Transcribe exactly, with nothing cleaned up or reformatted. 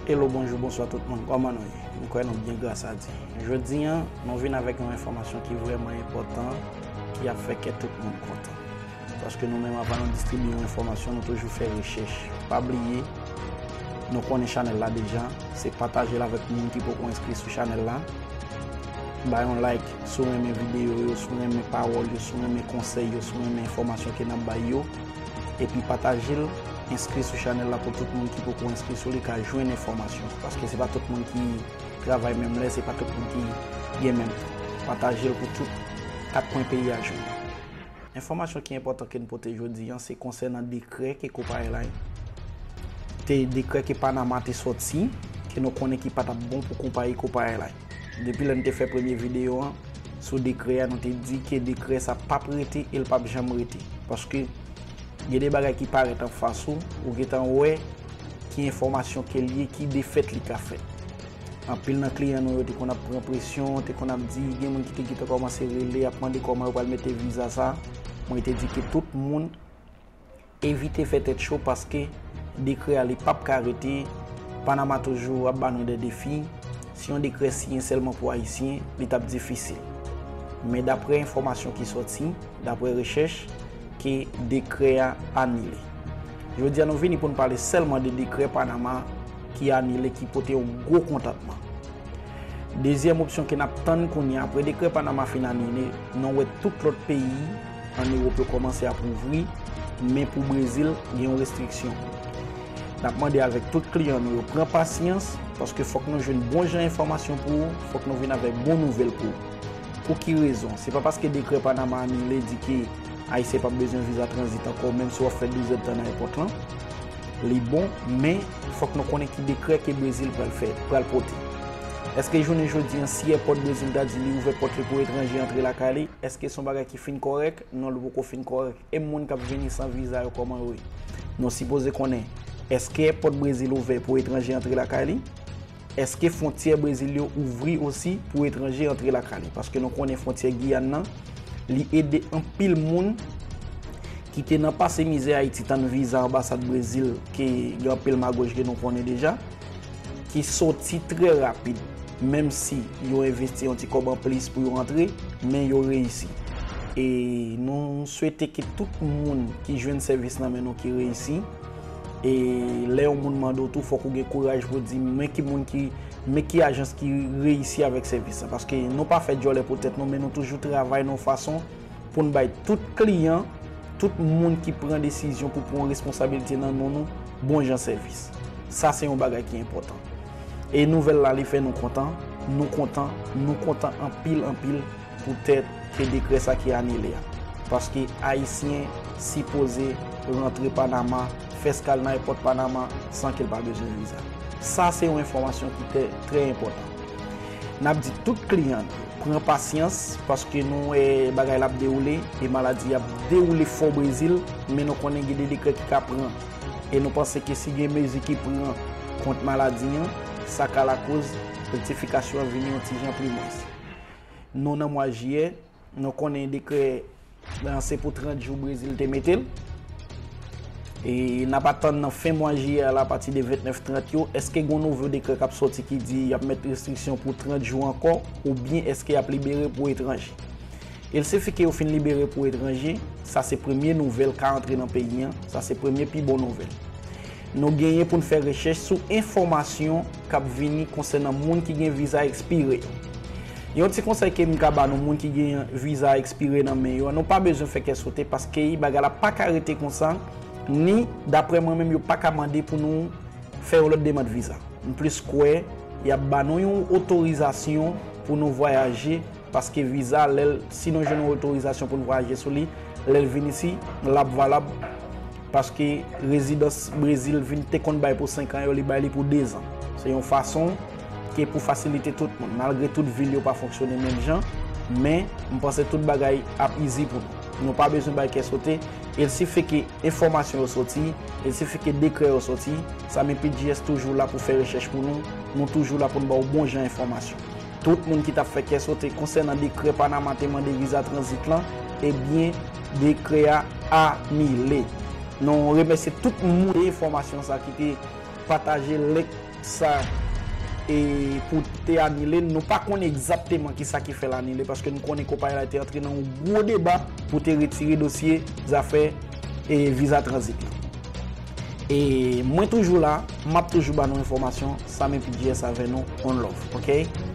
Hello, bonjou, bonswa tout moun. Kòman nou ye? M kwè nou byen, gras a Dye. Jodi a, nou vin avèk yon enfòmasyon ki vrèman enpòtan, ki ap fè kè tout moun kontan. Paske nou menm, avan nou distribiye yon enfòmasyon, nou toujou fè rechèch. Pa bliye, nou konnen chanèl la deja, se pataje l avèk moun ki poko enskri sou chanèl la. Bay yon like si w renmen videyo yo, si w renmen pawòl yo, si w renmen konsèy yo, si w renmen enfòmasyon ke n ap bay yo. Epi pataje l, enskri sou chanèl la pou tout moun ki poko enskri sou li ka jwenn enfòmasyon. Paske se pa tout moun ki travay menm lè, se pa tout moun ki gen menm tan. Pataje l pou tout kat kwen peyi a jwenn. Enfòmasyon ki enpòtan ke n pote jodi a, se konsènan dekrè ke Copa Airlines te, dekrè ke Panama te sòti, ke nou konnen ki pa t ap bon pou konpayi Copa Airlines. Depi lè n te fè premye videyo a sou dekrè a, nou te di ke dekrè sa p ap rete e l p ap janm rete. Paske gen de bagay ki parèt anfas ou, ou gentan wè ki enfòmasyon ke l ye, ki defèt li ka fè. Anpil nan kliyan nou yo te konn ap pran presyon, te konn ap di, gen moun ki te gentan kòmanse rele, ap mande kòman yo pral mete viza sa. Mwen te di ke tout moun evite fè tèt cho paske dekrè a li p ap ka rete. Panama toujou ap ba nou de defi. Si yon dekrè siyen sèlman pou Ayisyen, li t ap difisil. Men daprè enfòmasyon ki sòti, daprè rechèch, ke dekrè a anile. Jodi a, nou vini pou n pale sèlman de dekrè Panama ki anile, ki pote yon gwo kontantman. Dezyèm opsyon ke n ap tann kounye a, apre dekrè Panama fin anile, nou wè tout lòt peyi ann Ewòp yo kòmanse ap ouvri, men pou Brezil, gen yon restriksyon. N ap mande avèk tout kliyan nou yo pran pasyans, paske fòk nou jwenn bon jan enfòmasyon pou ou, fòk nou vin avèk bon nouvèl pou ou. Pou ki rezon? Se pa paske dekrè Panama anile di ke Ayisyen p ap bezwen viza tranzit ankò, menm si w ap fè douz èdtan nan èpòt lan. Li bon, men fòk nou konnen ki dekrè ke Brezil pral fè, pral pote. Èske jounen jodi a, si èpòt Brezil ta di li ouvè pòt li pou etranje antre lakay li, èske se yon bagay ki fin kòrèk? Non, li poko fin kòrèk. E moun k ap vini san viza yo, kòman yo ye? Nou sipoze konnen, èske èpòt Brezil ouvè pou etranje antre lakay li? Èske fwontyè Brezil yo ouvri osi pou etranje antre lakay li? Paske nou konnen fwontyè Giyàn nan, li ede anpil moun ki te nan pase mizè Ayiti tann viza anbasad Brezil, ke gen anpil magouj ke nou konnen deja, ki sòti trè rapid. Menm si yo envesti yon ti kòb anplis pou yo antre, men yo reyisi. E nou swete ke tout moun ki jwenn sèvis nan men nou ki reyisi. E lè yon moun mande w tou, fòk ou gen kouraj pou di, men ki moun ki, men ki ajans ki reyisi avèk sèvis la. Paske nou pa fè djòlè pou tèt nou, men nou toujou travay nan yon fason pou n bay tout kliyan, tout moun ki pran desizyon pou pran responsabilite nan non nou, bon jan sèvis. Sa se yon bagay ki enpòtan. E nouvèl la, li fè nou kontan, nou kontan, nou kontan anpil, anpil poutèt ke dekrè sa ki anile a. Paske Ayisyen sipoze rantre Panama, fè eskal nan èpòt Panama san ke l pa bezwen viza. Sa se yon enfòmasyon ki trè, trè enpòtan. N ap di tout kliyan nou, pran pasyans, paske nou wè bagay la ap dewoule, e maladi ap dewoule fò Brezil, men nou konnen gen de dekrè ki ka pran. E nou panse ke si gen mezi ki pran kont maladi an, sa ka lakoz rektifikasyon an vini yon ti jan pli mwens. Nou nan mwa jiyè, nou konnen dekrè lan se pou trant jou Brezil te mete l. E n ap atann nan fen mwa jiyè a la, apati de vennèf, trant yo, èske gen yon nouvo dekrè k ap sòti ki di y ap met restriksyon pou trant jou ankò, oubyen èske y ap libere pou etranje? Il sifi ke yo fin libere pou etranje, sa se premye nouvèl ka antre nan peyi an, sa se premye pi bon nouvèl. Nou genyen pou n fè rechèch sou enfòmasyon k ap vini konsènan moun ki gen viza ekspire yo. Yon ti konsèy ke m ka ba nou, moun ki gen viza ekspire nan men yo, nou pa bezwen fè kè sote, paske bagay la pa ka rete konsa, ni, daprè mwen menm, yo pa ka mande pou nou fè yon lòt demann viza. M plis kwè y ap ba nou yon otorizasyon pou nou vwayaje, paske viza, lè l, si nou jwenn yon otorizasyon pou n vwayaje sou li, lè l vin isi, l ap valab, paske rezidans Brezil vin te konn bay pou senk an yo, li bay li pou dezan. Se yon fason ke pou fasilite tout moun, malgre tout vil yo pa fonksyone menm jan, men m panse tout bagay ap izi pou nou. Nou pa bezwen bay kè sote, il sifi ke enfòmasyon yo sòti, il sifi ke dekrè yo sòti, Samy P G S toujou la pou fè rechèch pou nou, nou toujou la pou n ba w bon jan enfòmasyon. Tout moun ki t ap fè kè sote konsènan dekrè Panama te mande viza tranzit lan, ebyen, dekrè a anile. Nou remèsye tout moun enfòmasyon sa ki te pataje link sa e pou te anile, nou pa konnen egzakteman kisa ki fè l anile, paske nou konnen konpayi la te antre nan yon gwo deba pou te retire dosye zafè e viza tranzit la. E mwen toujou la, m ap toujou ba nou enfòmasyon, Sam epi G S avè nou, on love, ok?